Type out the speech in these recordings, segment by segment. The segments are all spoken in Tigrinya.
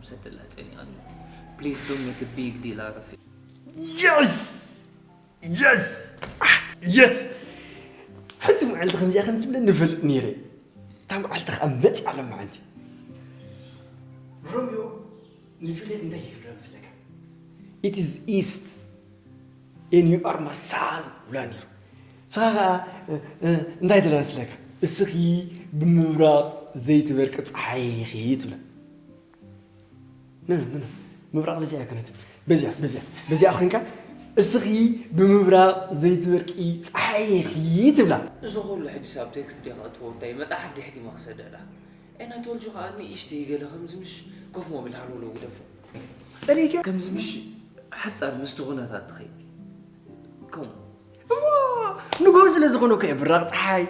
ሰደላ ጨኒቐኒ። Please don't make a big deal out of it. Yes! Yes! Ah, yes! ሓንቲ መዓልቲ ከምዚኣ ከም ትብለኒ ንፈልጥ ነይረ። እታ መዓልቲ ከዓ መፂኣ ኣላ መዓልቲ። ሮሚዮ ንጁልየት እንታይ እዩ ዝብላ መስለካ? It is east and you are my sun ብላ ነይሩ። ንስኻ ከዓ እንታይ ትብላ መስለካ? እስኺ ብምብራቕ ዘይትበርቂ ፀሓይ ኢኺ ትብላ። ኖ ኖ ኖ፣ ምብራቕ በዚኣ ኣይኮነትን። በዚኣ በዚኣ በዚኣ ኮይንካ እስኺ ብምብራቕ ዘይትበርቂ ፀሓይ ኢኺ ትብላ። እዚ ኩሉ ሕጂ ሳብ ቴክስት ዲኻ ከእትዎ እንታይ መፅሓፍ ድሕቲ መክሰደዳ? And I told you ከዓ ንእሽተይ ገለ ከምዚ ምሽ ኮፍ ሞቢል ሃልወሎ ግደፎ። ጸሊእካ? ከምዚ ምሽ ሓጻር ምስቲ ኩነታት ትኸይድ። ከም እሞ ንግሆ ስለ ዝኾነ እኮ እየ ብራቕ ጸሓይ፣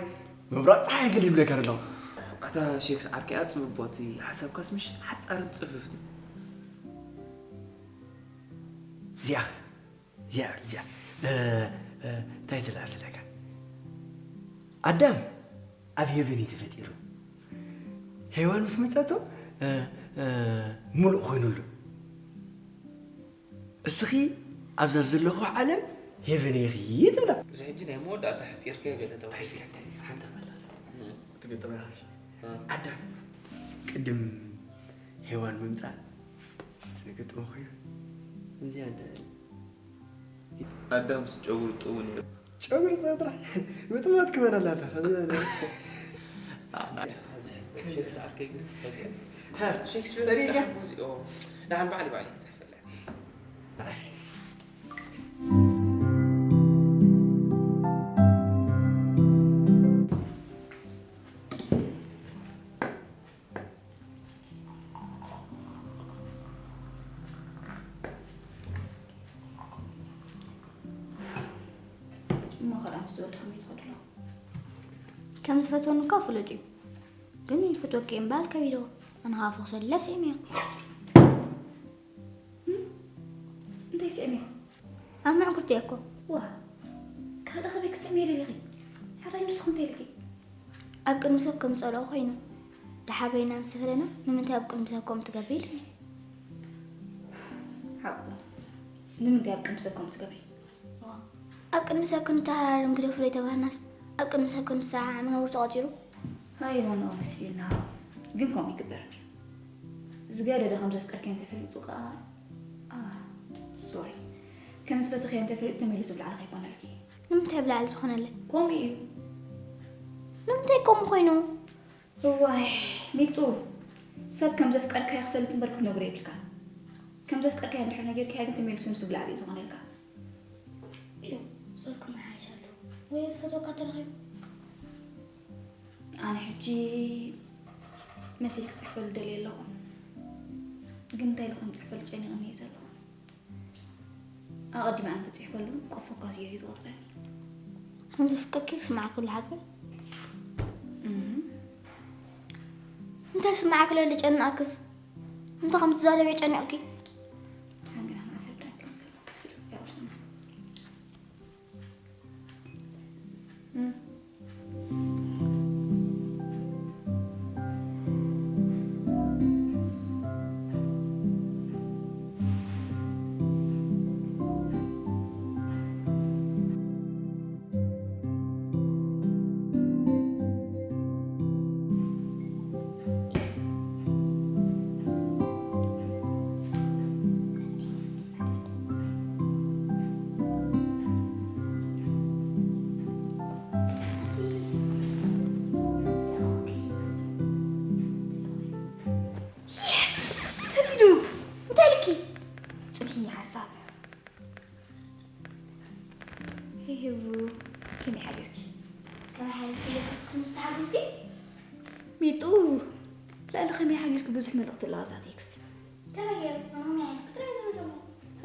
ምብራቕ ጸሓይ ገለ ይብለካ ኣለኹ። ኣታ ሼክስ ዓርከይ ኣጽብቦ እቲ ሓሳብካስ ምሽ ሓጻርን ጽፍፍቲ። እዚኣ እዚኣ እዚኣ እንታይ ትልኣ ስለካ ኣዳም ኣብ ሄቨን እዩ ተፈጢሩ። ሄዋን ምስ መጻቶ ምሉእ ኮይኑሉ። እስኺ ኣብዛ ዘለኹ ዓለም ሄቨን ኢኺ ትብላ። እዚ ሕጂ ናይ መወዳእታ ሕጺርካዮ ገለ ተባሂሉ። እንታይ እስኪ እንታይ ሓንቲ ክበላ ክትገጥማ ኢኻ። ኣዳም ቅድም ሄዋን ምምጻእ ትገጥሞ ኮይኑ እዚ ኣዳም ኣዳምስ ጨጉሩ ጥውን እዩ። ጨጉሪ ጥራሕ ምጥማት ክበረላ ኣላ። ሸክስኣር ከይግሪ ሸክስፒር ጸሪጋ። ጸሓፉ እዚኦ ንዓን ባዕሊ ባዕሊ ክጽሕፈላ። እሞ ከኣ ምስ ዝበልኩ ከመይ ትኸዱ ኣለኹም? ከም ዝፈትወኒ እኳ ፍሉጥ እዩ። ግን ይፈትወኪ እምበኣር ከቢድዎ። ኣነ ኸኣ ፈኽሰሉላ ስዒመዮ። እም? እንታይ ስዒመዮ? ኣብ ምዕጉርተይ እኮ። ዋ፣ ካልእ ኸበይ ክትስዕምዮ ደሊኺ? ሕራይ ንስኺ እንታይ ኢልኪ? ኣብ ቅድሚ ሰብ ከም ዝጸልኦ ኮይኑ። ደሓር በይንና ምስ ተፈለና ንምንታይ ኣብ ቅድሚ ሰብ ከምኡ ትገብሪ ኢሉኒ። ሓቁ። ንምንታይ ኣብ ቅድሚ ሰብ ከምኡ ትገብሪ? ዋ፣ ኣብ ቅድሚ ሰብ ክንተሃራረም ግደፉ ዶ ኣይተባህልናስ? ኣብ ቅድሚ ሰብ ክንሰዓዓም ነውሪ ተቖጺሩ? ሃይ፣ ዋንኡ መስልና። ግን ከምኡ ይግበር። ዝገደደ ከም ዘፍቀርክዮ እንተፈሊጡ ከኣ፣ ኣ፣ ሶሪ። ከም ዝፈተኽዮ እንተፈሊጡ ተመሊሱ ብላዕሊ ከይኮነልኪ። ንምንታይ ብላዕሊ ዝኾነለይ? ከምኡ እዩ። ንምንታይ ከምኡ ኮይኑ? እዋይ፣ ሚጡ፣ ሰብ ከም ዘፍቀርካዮ ክፈልጥ እምበር ክትነግሮ የብልካን። ከም ዘፍቀርካዮ እንድሕር ነጊርካዮ ግን ተመሊሱ ንሱ ብላዕሊ እዩ ዝኾነልካ። እዩ፣ ጸርኩም ይሓይሽ ኣሎ። ወይ ዝፈትወካ ተረኺቡ። ኣነ ሕጂ መሴጅ ክጽሕፈሉ ደልየ ኣለኹ። ግን እንታይ ኢሉ ከም ዝጽሕፈሉ ጨኒቕኒ እዩ ዘለኹ። ኣቐዲመ ኣነ ተጽሒፈሉ እኮ ፎካስ እዩ ዝቖጽረኒ። ከም ዘፍቅርኪ ክስምዓኪ ኩሉ ሓቂ። እም። እንታይ ስምዓኪ ለለ ጨነቕክስ? እንታይ ከም ትዛረቢ ጨኒቕኪ? ሓንግና ማዕፈር ዳንክን ዘሎ ስለ ያውርስና። እም። የስ! ሰዲዱ! እንታይ ኢልኪ? ጽንሒ ሓሳብ። ሄይ ህቡ፣ ከመይ ሓዲርኪ? ከመይ ሓዲርኪ? የሱስ ምስ ተሓጉስኪ? ሚጡ፣ ልዕሊ ከመይ ሓዲርኪ ብዙሕ መልእኽቲ ኣለዋ እዛ ቴክስት። ከመይ ገይሩ? ኣነ ከመይ ሓዲርኩ? ጥራይ ዝብል ዘሎ።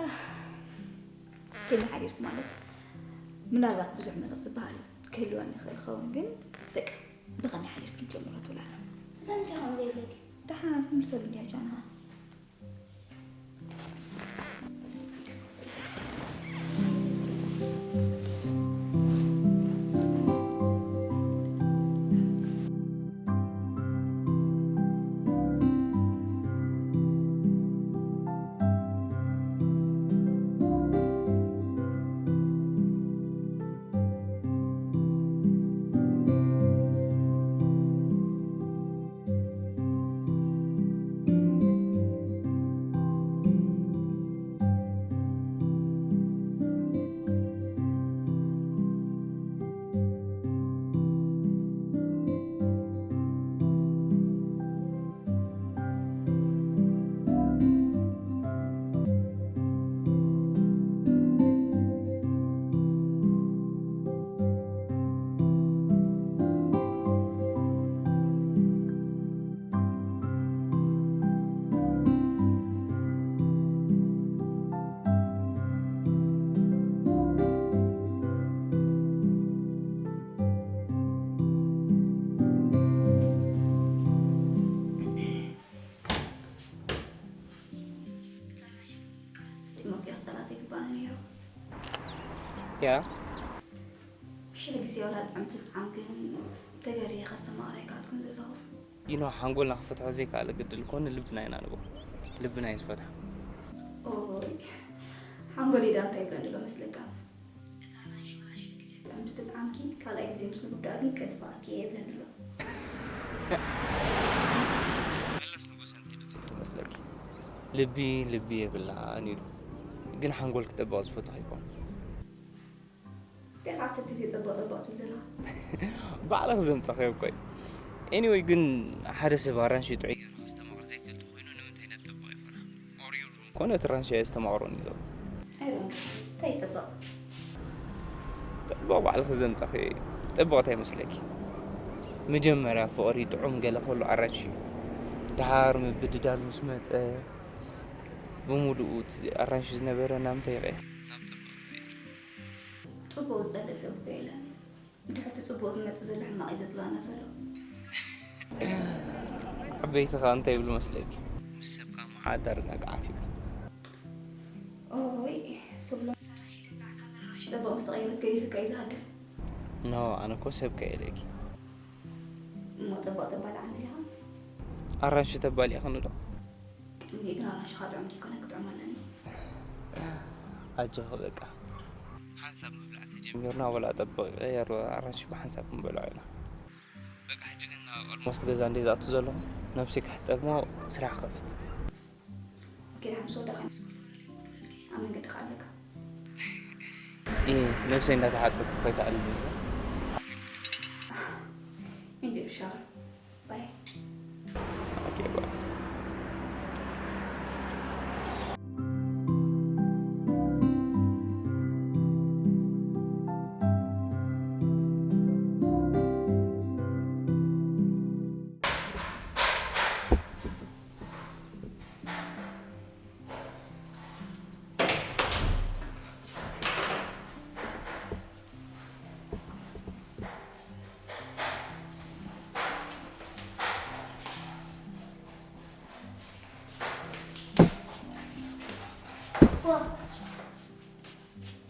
ኣህ፣ ከመይ ሓዲርኪ ማለት፣ ምናልባት ብዙሕ መልእኽቲ ዝበሃል ክህልወኒ ይኽእል ይኸውን፣ ግን በቃ፣ ብኸመይ ሓዲርኪ ንጀምሮ ትብል ኣላ። ስለምንታይ ከምኡ ዘይብለኪ? ደሓን፣ ክምልሰሉ እንድያ ጃና። ያ ሽሕ ግዜ ዋላ ጥዕምቲ ጥዓም ግን ተገርየ ከስተማቕር ኣይከኣልኩን ዘለኹ። ይኖ ሓንጎልና ክፈትሖ ዘይከኣለ ግድል ኮነ ልብና ኢና ንቦ። ልብና እዩ ዝፈትሖ። ኦይ ሓንጎል ኢዳ እንታይ ይብለን ዘሎ መስለካ? እታ ኣራንሺ ዋላ ሽሕ ግዜ ጥዕምቲ ትጥዓምኪ ካልኣይ ግዜ ምስ ንጉዳኣ ግን ከጥፍኣኪ እየ ይብለን ኣሎ። መለስ ንጉሰ እንኪ ድጽል ትመስለኪ። ልቢ ልቢ የብላን ኢሉ ግን ሓንጎል ክጠብቕ ዝፈቱ ኣይኮን። እንታይ ከዓ ሰቲ ግዜ ጠበቕ ጠበቕ ትብል ዘለኻ? ባዕልኺ ዘምጻኽዮ እኮ እዩ። ኤኒወይ ግን ሓደ ሰብ ኣራንሺ ጥዑይ ገይሩ ከስተማቕር ዘይክእል ተኾይኑ ንምንታይ ናብ ጠበቕ ይፈርሕ? ኦር ዩ ሩም ኮነ እቲ ኣራንሺ ኣየስተማቕሮን እዩ ዘሎ። ኣይሮም እንታይ ይጠበቕ? ጠበቕ ባዕልኺ ዘምጻኽዮ እዩ። ጠበቕ እንታይ ይመስለኪ? መጀመርያ ፍቕሪ ጥዑም ገለ ከሎ ኣራንሺ እዩ። ድሓር ምብድዳል ምስ መጸ ብምሉኡ እቲ ኣራንሺ ዝነበረ ናብ እንታይ ይቕየር? ናብ ጠበቕ ይቕየር። ጽቡቕ ዝጸልእ ሰብ እኮ የለን። ድሕርቲ ጽቡቕ ዝመጽእ ዘሎ ሕማቕ እዩ ዘጽልኣና ዘሎ። ዓበይቲ ከኣ እንታይ ይብሉ መስለኪ? ምስ ሰብካ መዓት ኣርጋግዓት ይብሉ። ኦይ፣ ስብሎ ምስ ኣራንሺ ደብላዕካ ንኣራንሺ ጠበቕ ምስ ተቐየረስ ገዲፍካ እዩ ዝሃድም። ኖ፣ ኣነ እኮ ሰብካ ኢለኪ። እሞ ጠበቕ ተባልዓኒ ዲኻ? ኣራንሺ ተባሊዕኽኒ ዶ? እንዴ ግን ኣራንሺ ኻጥዕም ዲኮነ ክጥዕም ኣለኒ። ኣጆኺ በቃ። ሓንሳብ ምብላዕ ተጀሚርና ወላ ጠበቕ ይቕየር ኣራንሺ ብሓንሳብ ክንበልዖ ኢና። በቃ ሕጂ ግን ኦልሞስት ገዛ እንዴ ዝኣቱ ዘለኹ ነብሲ ክሕጸብ እሞ ስራሕ ክኸፍት። ኦኬ፣ ድሓን ምስ ወዳእካ ምስ ኣብ መንገዲ ከኣለካ። ኢ ነብሰይ እንዳተሓጸብኩ ከይተኣልኒ። እንዴ ሻወር ባይ። ኦኬ ባይ።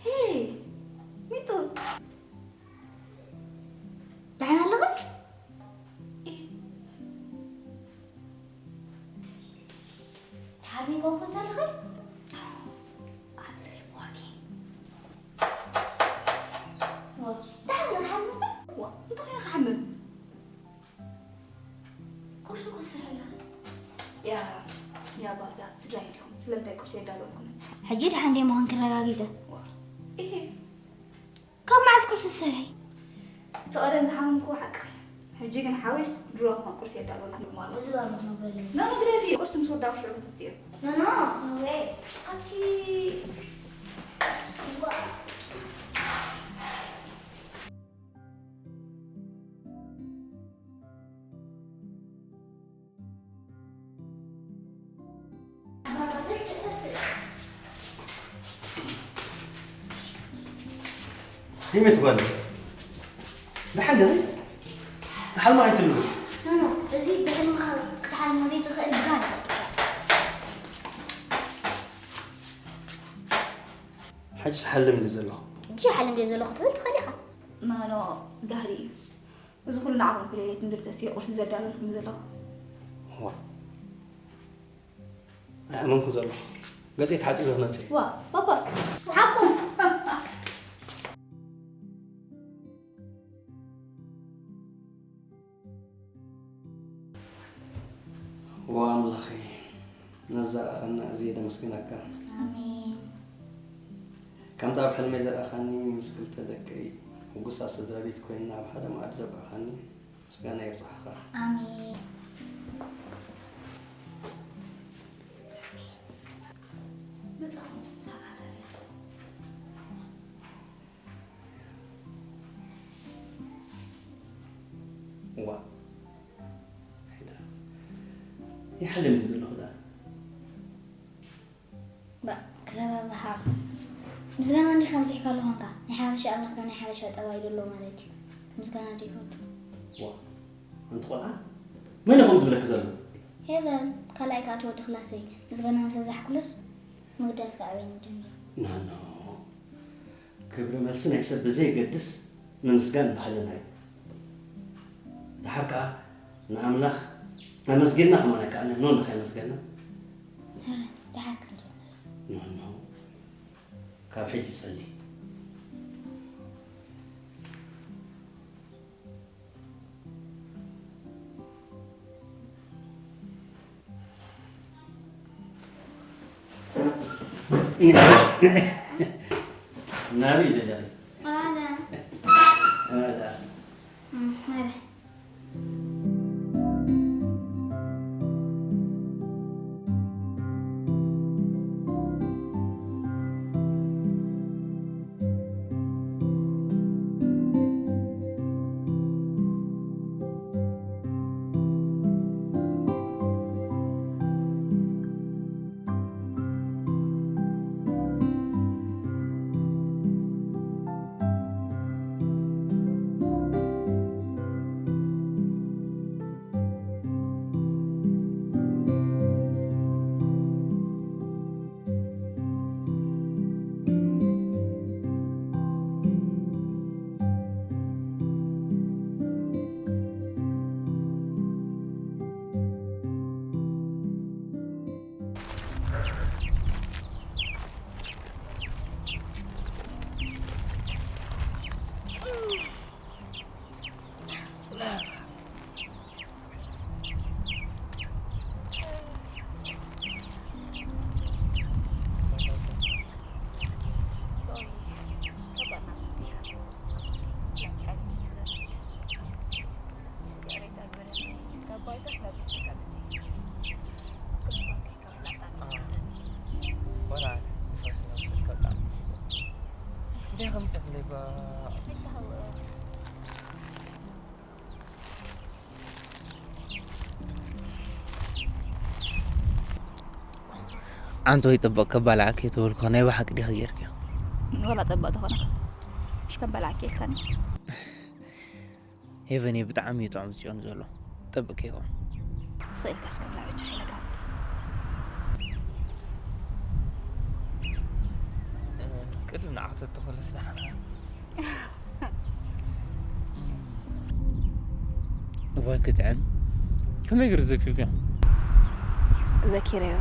ሄይ ሚጡ፣ ደሓን ኣለኺ? ትሓሚ ኮንኩን ዘለኺ? I'm sleepwalking። ዋ፣ ደሓን ኣለኺ ሓሚምኪ? ዋ፣ እንታይ ኮይነ ክሓምም? ቁርሲ እኮ ትሰርሒ ኣለኺ። ያ፣ ያ፣ ባዛት ስድራይ ዲኹም? ስለምንታይ ቁርሲ የዳለወልኩምን? ሕጂ ደሓን ደይ ምዃንኪ ኣረጋጊጸ። ዋ፣ ኢሂ። ካብ መዓስ ቁርሲ ትሰርሒ? እቲ ቀደም ዝሓመምክዎ ሓቅኺ። ሕጂ ግን ሓዊስ ድሮ ከማ ቁርሲ የዳለወልኩምን ማለት። እዚ ባባ ክነግረሉ። ኖ፣ መግረፊ ቁርሲ ምስ ወዳእኩ ሽዑ ክትስእዮ። ኖ፣ ኖ፣ no way። ኣቲ፣ ዋ። ህይወት ጓል፣ ደሓን ዲኺ? ትሓልማ ኣይትብሉ። ኖ፣ ኖ፣ እዚ ብሕልምኻ ክትሓልሞ ዘይትኽእል ብጋና። ሕጂ ትሓልም ድዩ ዘለኹ? ሕጂ ሓልም ድዩ ዘለኹ ትብል ትኽእል ኢኻ። ኖ፣ ኖ፣ ጋህዲ እዩ። እዚ ኩሉ ንዓኹም ክልሌት እንድርተስ እየ ቁርሲ ዘዳለልኩም ዘለኹ። ዋ፣ ኣይኣመንኩ ዘለኹ። ገጸይ ተሓጺበ ክመጽእ እየ። ዋ፣ ባባ፣ ሓቁ። ዋ ኣምላኸይ፣ ነዛ ኣረና እዚ የደመስግነካ። ኣሜን። ከምታ ኣብ ሕልመይ ዘርኣኻኒ ምስ ክልተ ደቀይ ሕጉሳት ስድራ ቤት ኮይንና ኣብ ሓደ መኣዲ ዘብዓኻኒ ምስጋና ይብጻሕኻ። ኣሜን። መጻኹም ምሳኻ ሰሪና። እዋ፣ ይሓልም ድዩ ዘለኹ ደኣ? ባ፣ ክረባብሓ። ምስጋና እንዲኻ ኣብዚሕካ ኣለኹ እንካ። ናይ ሓበሻ ኣምላኽ ከ ናይ ሓበሻ ጠባይ ዶ ኣለዎ ማለት እዩ። ምስጋና ዶ ይፈቱ? ዋ፣ ኣንቲ ቆልዓ፣ መን እዩ ከምኡ ዝብለኪ ዘሎ? ሄቨን፣ ካልኣይ ክኣትዎ እቲ ክላሰይ። ምስጋና ምስ ኣብዛሕኩሉስ፣ ምግዳስ ከ ኣበይ ንጀምር? ናኖ፣ ከ ግብረ መልሲ ናይ ሰብ ብዘየገድስ ምምስጋን ባህልና እዩ። ደሓር ከኣ ንኣምላኽ ኣመስጊንና ከማን ኣይከኣልናን። ኖ እንድኻ የመስገና? ደሓር ክንጅምር። ኖ፣ ኖ። ካብ ሕጂ ጸሊ። ናበይ ደለኺ? ኣነ። ኣዳ። እም፣ መረ። ኣንተ ወይ ጥቡቕ ከባላዕኪ ተበልኩ፣ ናይ ብሓቂ ዲኺ ጌርክዮ? ወላ ጥቡቕ ተኾነ፣ ምሽ ከባላዕኪ ኢልካኒ። ሄቨን፣ ብጣዕሚ እዩ ጥዑም ዝጨኑ ዘሎ። ጥቡቕ ኬክ። ስቕ ኢልካ እስከ ብላዕ ብቻ ኢለካ። ቅድም ንዓኽቶ ተኾለስ ደሓን። እዋይ ክጥዕም። ከመይ ገይሩ ዘኪርክዮ? ዘኪረዮ።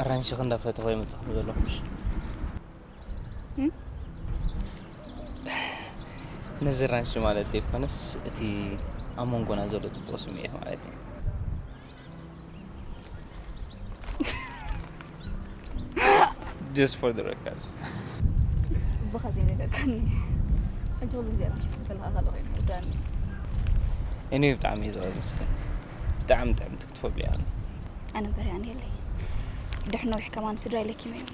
ኣራንሺ ክንዳፈተኾ ይመጽኹም ዘለኹም። እም? ነዚ ኣራንሺ ማለት ዘይኮነስ፣ እቲ ኣብ መንጎና ዘሎ ጽቡቕ ስምዒት ማለት እዩ። Just for the record. ብኻ ዘይነገርካኒ። ሕጂ ኩሉ ግዜ ኣራንሺ ክትበልኻ ከለኹ እዩ ዝርዳኒ። እኔ ብጣዕሚ እዩ ዘመስግን። ብጣዕሚ ጥዕምቲ ክትፎ ብልያ። ኣነ እምበር ያኔለይ። ድሕሪ ነዊሕ ከማን ስድራ ኢለኪ መን?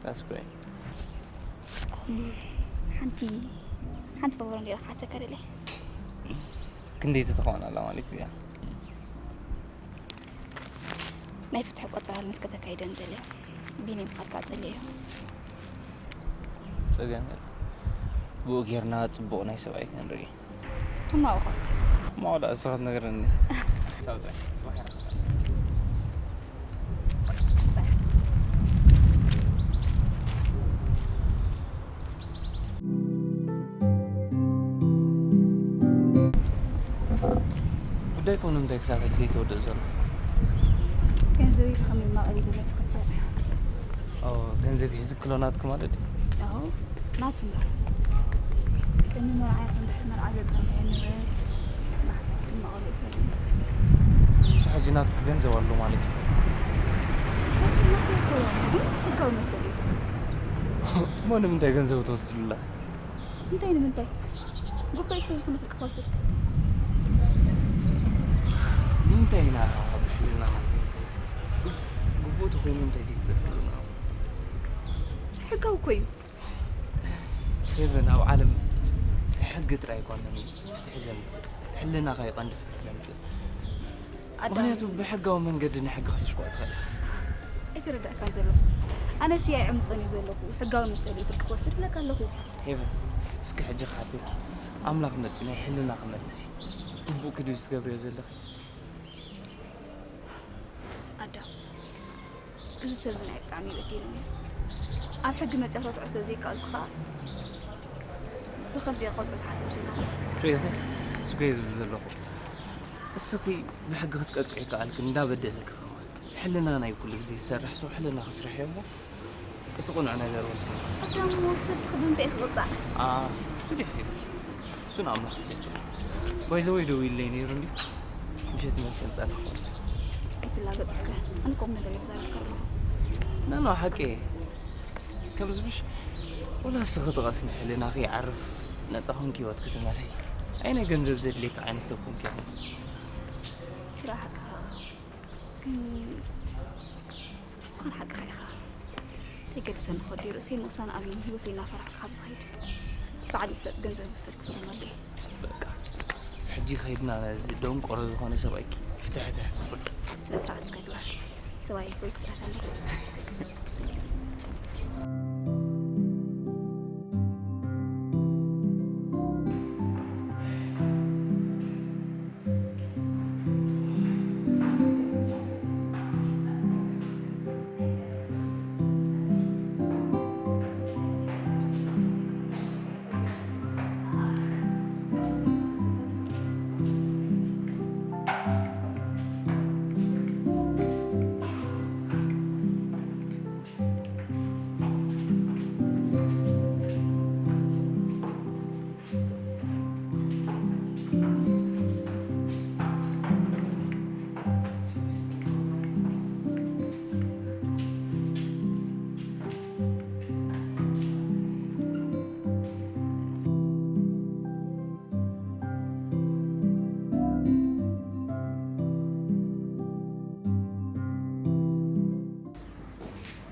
That's great. እም፣ ሓንቲ፣ ሓንቲ ፈበሮ ነይረ ክሓተካ ደልየ። ክንደይ ተተኾን ኣላ ማለት እያ? ናይ ፍትሒ ቆጸራ ምስ ከተካይደ ንደልዮ። ቢኒ ምኻድካ ጸልዮ። ጸገም የለን። ብኡ ጌርና ጽቡቕ ናይ ሰብኣይ ክንርኢ። ሕማቕ እኳ። እሞ ዋላ እስኻ ትነግረኒ። ቻው ጥራይ። ጽባሕ ይረኸብ። ጉዳይኩም ንምንታይ ክሳብ ሕጂ ዘይተወደእ ዘሎ? ገንዘበይ ብኸመይ ማዕረ እዩ ዘሎ ትኽተል? ኦ፣ ገንዘብ ሒዝክሎ ናትኪ ማለት እዩ? ኣዎ፣ ናቱ እምበር። ቅድሚ መርዓ ይኹን ድሕሪ መርዓ ዘጥረፈዮ ንብረት ብሓሳብ ክማቐሎ ይኽእል እዩ። ንሱ ሕጂ ናትኪ ገንዘብ ኣሎ ማለት እዩ? ናቱ ይኮ፣ ግን ሕጋዊ መሰል እዩ። እሞ ንምንታይ ገንዘብ ትወስድሉ ኣለኺ? እንታይ ንምንታይ? ግቡእ ስለ ዝኾነ ፍርቂ ክወስድ። ንምንታይ ኢና ብሕልና ዘይንከውን? ግቡእ ተኾይኑ እንታይ ዘይትደፍርና? ሕጋዊ እኮ እዩ። ሄቨን፣ ኣብ ዓለም ሕጊ ጥራይ ኣይኮነን ፍትሒ ዘምጽእ፣ ሕልናኻ እዩ ቀንዲ ፍትሒ ዘምጽእ። ኣዳም። ምኽንያቱ ብሕጋዊ መንገዲ ንሕጊ ክትሽኩዖ ትኽእል ኢኻ። ኣይተረዳእካን ዘለኹ። ኣነ ሲ ኣይዕምጾን እየ ዘለኹ። ሕጋዊ መሰለይ ፍርቂ ክወስድ እብለካ ኣለኹ። ሄቨን፣ እስኪ ሕጂ ክሓተኪ፣ ኣምላኽ መጺኡ ናይ ሕልናኺ መልሲ። ግቡእኪ ድዩ እዚ ትገብርዮ ዘለኺ? ኣዳም፣ እዚ ሰብ እዚ ንዓይ ብጣዕሚ እዩ በዲሉኒ። ኣብ ሕጊ መጺኣ ክትወቕዖ ስለ ዘይከኣልኩ ኸኣ ብኸምዚኣ ክትወቕዖ ትሓስብ ዘለኻ። ርእኹ፣ እሱ ከ ዝብል ዘለኹ። እስኺ ብሕጊ ክትቀጽዒ ከኣልኪ እንዳበደለኪ ከማን። ሕልና ናይ ኩሉ ግዜ ዝሰርሕ ሰው ሕልና ክስርሕ እዮ እሞ እቲ ቅኑዕ ነገር ወስኒ። ኣዳም፣ ሰብ ዝኽድን እንታይ ክቕጻዕ? ኣ፣ እሱ ድዩ ሕሲብኪ? እሱ ንኣምላኽ ክደፍእ። ባይ ዘ ወይ ደዊሉለይ ነይሩ እንድዩ። ምሸት መልሲ የምጻልኪ። ኣይትላገጽ እስከ። ኣነ ቁም ነገር እየ ዝዛረበካ ዘለኹ። ኖ፣ ኖ፣ ሓቂ እየ። ከምዚ ምሽ፣ ወላ እስኺ ጥቀስኒ፣ ሕልናኺ ይዓርፍ፣ ነጻ ኮንኪ ህይወት ክትመርሒ። ኣይ ናይ ገንዘብ ዘድልየኪ ዓይነት ሰብ ኮንኪ ኢኺ። ስራሕ ሓቅኻ። ግን ብኻን ሓቅኻ ኢኻ። ከይገደሰኒ ክወዲ ርእሰይ ምቕሳን ኣብዩኒ፣ ህይወተይ እናፈራሕኩ ካብ ዝኸይድ። ባዕሉ ይፍለጥ፣ ገንዘብ ይውሰድ ክፈርመሉ እየ። በቃ፣ ሕጂ ከይድና ነዚ ደንቆሮ ዝኾነ ሰብኣይኪ ፍትሕትሕ ንበሎ። ስነ ስርዓት እስከ ግበር። ሰብኣይ ወይ ክስዕረተለይ።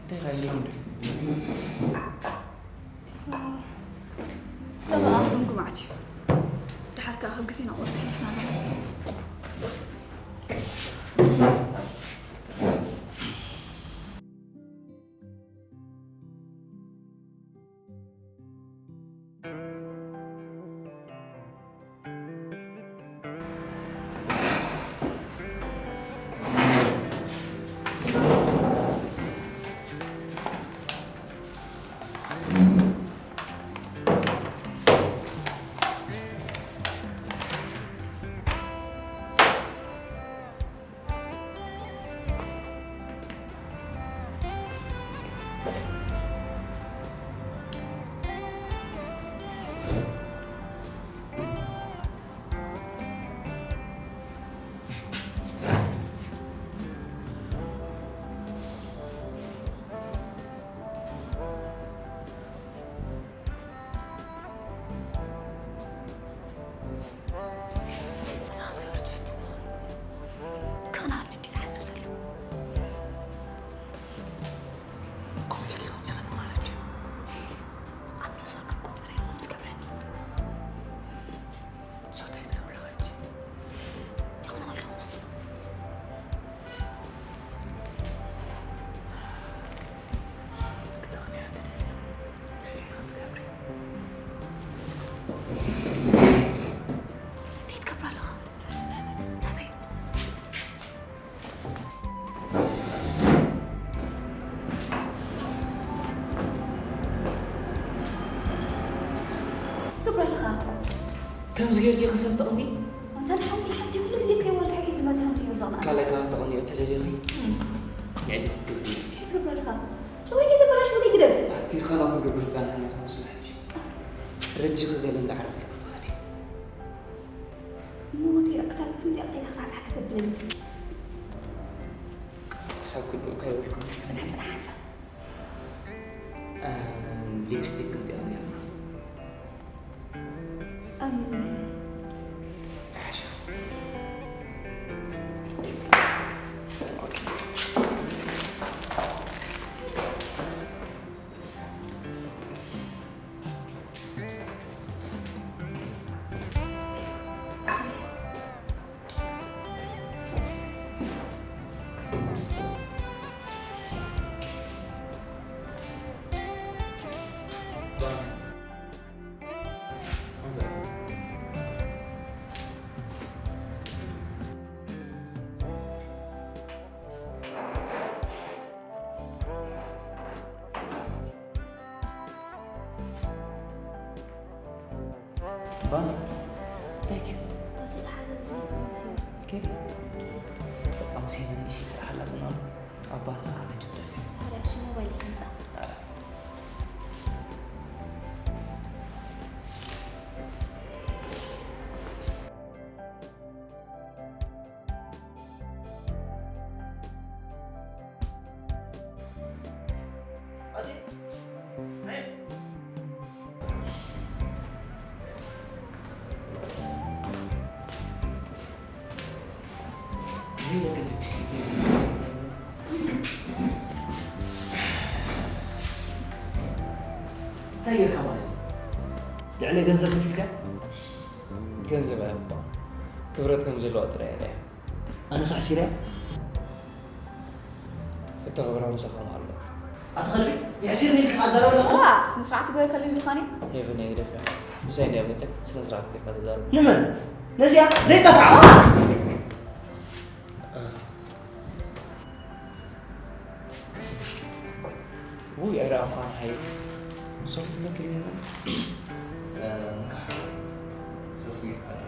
እንታይ ኢኻ ኢልኩም? ጠበቓ ክምጉ መዓት እዩ። ደሓር ከኣ ካብ ግዜና ቁሩብ ኣሕሊፍና ኣለና። ከምዚ ጌርኪ ክሰብ ተቕኒ? ኣንታ ንሓሙል ሓንቲ ኩሉ ግዜ ከይወልሐ እዩ ዝመጽእ ከምዚ እዩ ዘቕንኣኒ። ካልኣይ ካብ ተቕንዮ ተደሊኺ? እም። ልዕሊ ክትገብሪ። ክትገብሮ ኣለኻ። ጨወይ ከይተበላሽወኒ ግደፍ። ኣቲ ኸላ ክገብር ጸናሕና ከም ዝብላ ሕጂ። ረጂ ክገለ እንዳዓረፈ ክትኸዲ። ሞት እያ ክሳብ ክንዚኣ ቀይራ ክትሓታ ከተብለኒ። ክሳብ ክንድኡ ካይበልኩም። ጽናሕ፣ ጽናሕ ሓንሳብ። እ፣ ሊፕስቲክ ክንዚኣ ኔርና። እም። ዝሓሸ። ኦኬ። ባን፣ thank you። ተስፋ ሓደ ጊዜ ስምሲ። ኦኬ። በጣም ሴቨን ሺህ ስራሕ አላትና። አባና አመት ደፍ። ታዲያ እሺ፣ ሞባይል ከምጻ። እንታይ ጌርካ ማለት እዩ? ልዕሊ ገንዘብ ከፊልካ? ገንዘብ ኣየምጽኦን። ክብረት ከም ዘለዋ ጥራይ እያ። ኣነ ከሕሲረ? እተኽብራ ምሳኻ ማለት። ኣቲ ከልቢ፣ የሕሲርኒ ኢልካ ኣዛረብ ኣለኻ? ዋ፣ ስነ ስርዓት ግበር ከልቢ ምዃን እዩ። ሄቨን፣ ኣይግደፍያ። ምሳይ እንድያ መጸ፣ ስነ ስርዓት ጌርካ ተዛረብ። ንመን? ነዚኣ ዘይጠፍዓ? ውይ፣ ኣይረኣኹኻን ሓዩ። ሶፍት መግቢ ይበል። እ፣ እንካሕ። ሶፍት ይበል።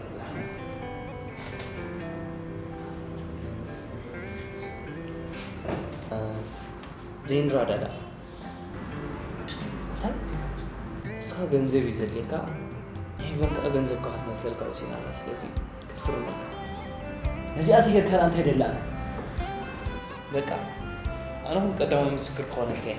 እ፣ ዘይንረዳዳእ። እንታይ? ንስኻ ገንዘብ እዩ ዘድልየካ፣ ሄቨን ከኣ ገንዘብካ ክትመልሰልካ ወሲና ኣላ። ስለዚ ክትፍርመካ። ነዚኣ ተጌርካ ደኣ እንታይ ደላና? በቃ፣ ኣነ ኹን ቀዳማይ ምስክር ክኾነልካ እየ።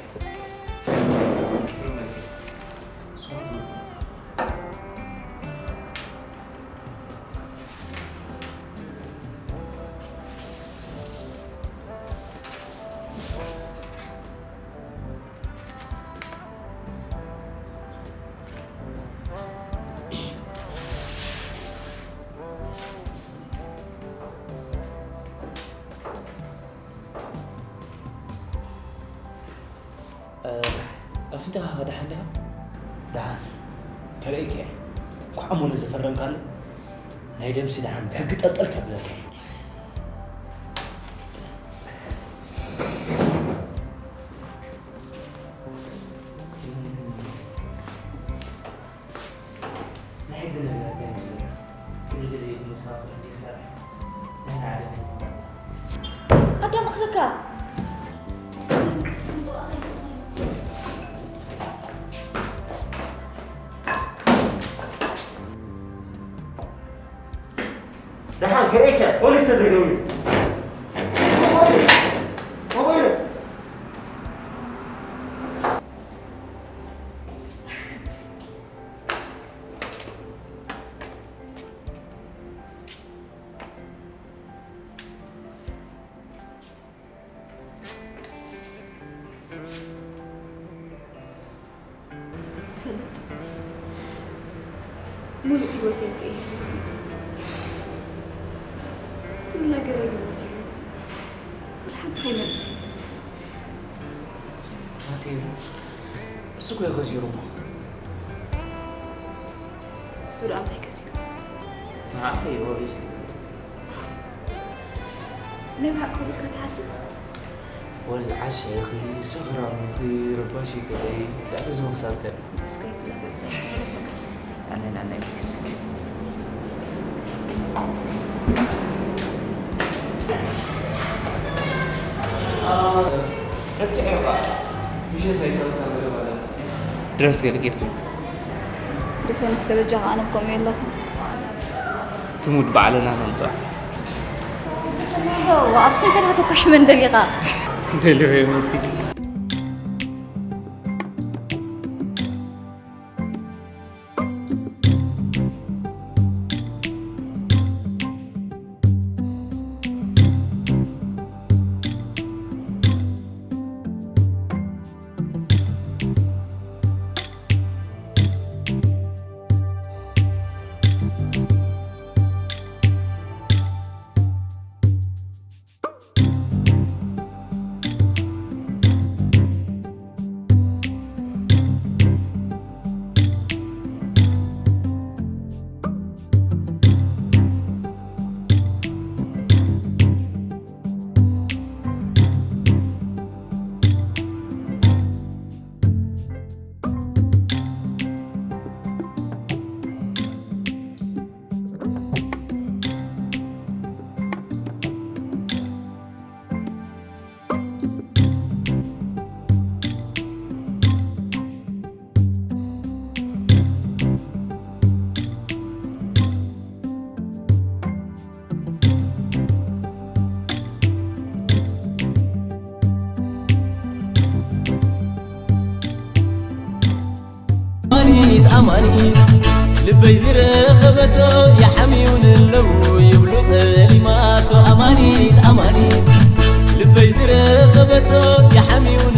እ፣ ኣፍንጫኻ ከ ደሓን ዲኻ? ደሓን። ተርእይከ እየ። እንኳዕ እሞ ንዝፈረምካሉ ናይ ደምሲ ደሓን ብሕጊ ጠልጠል ከብለካ እየ። ናይ ሕጊ ነገር እንታይ ይመስለካ? ኩሉ ግዜ ይኹን ንስኻ ፍርዲ ይሰርሕ። ናይ ዓደለኝ። ኣዳም እኽልካ። ደሓን ከርእየካ ፖሊስ ተዘይደውዩ። ሞባይል! ሞባይል! ትፈልጥ፣ ሙሉእ ህይወተይ ከይህሉ፣ ኩሉ ነገረይ ግን ወሲዱ፣ ወላ ሓንቲ ከይመለሰ። ናተይ፣ እሱ እኮ እዩ ከሲሩ እሞ። እሱ ደኣ እንታይ ከሲሩ? ንዓኺ እዩ ወሪሱ። ናይ ብሓቂ ኢልካ ትሓስብ? ወላ ዓሻ ኢኺ፣ ሰኽራም ኢኺ፣ ረባሺ ኢኺ፣ ልዕሊ እዚ ምኽሳብ እንታይ ኣሎ? እስከ ይትለገስ። ኣነ፣ ኣነ፣ ፕሊዝ። ረሲዐ እኳ ምሸት ናይ ሳልሳ መደብ ኣለና። ድረስ ገለ ጌርካ ምጽእ። ድፈን እስከ በጃኻ፣ ኣነ ከምኡ የለኹ። ትሙድ ባዕልና ነምጽኦ። ኣብዚ ኮይንካ ዳኣ ተኳሽ መን ደሊኻ? ደሊኻ የመትኪ። ኣማኒት ኣማኒት ልበይ ዝረኸበቶ የሓምዩን ኣለዉ ይብሉ ጠሊማቶ። ኣማኒት ኣማኒት ልበይ ዝረኸበቶ የሓምዩን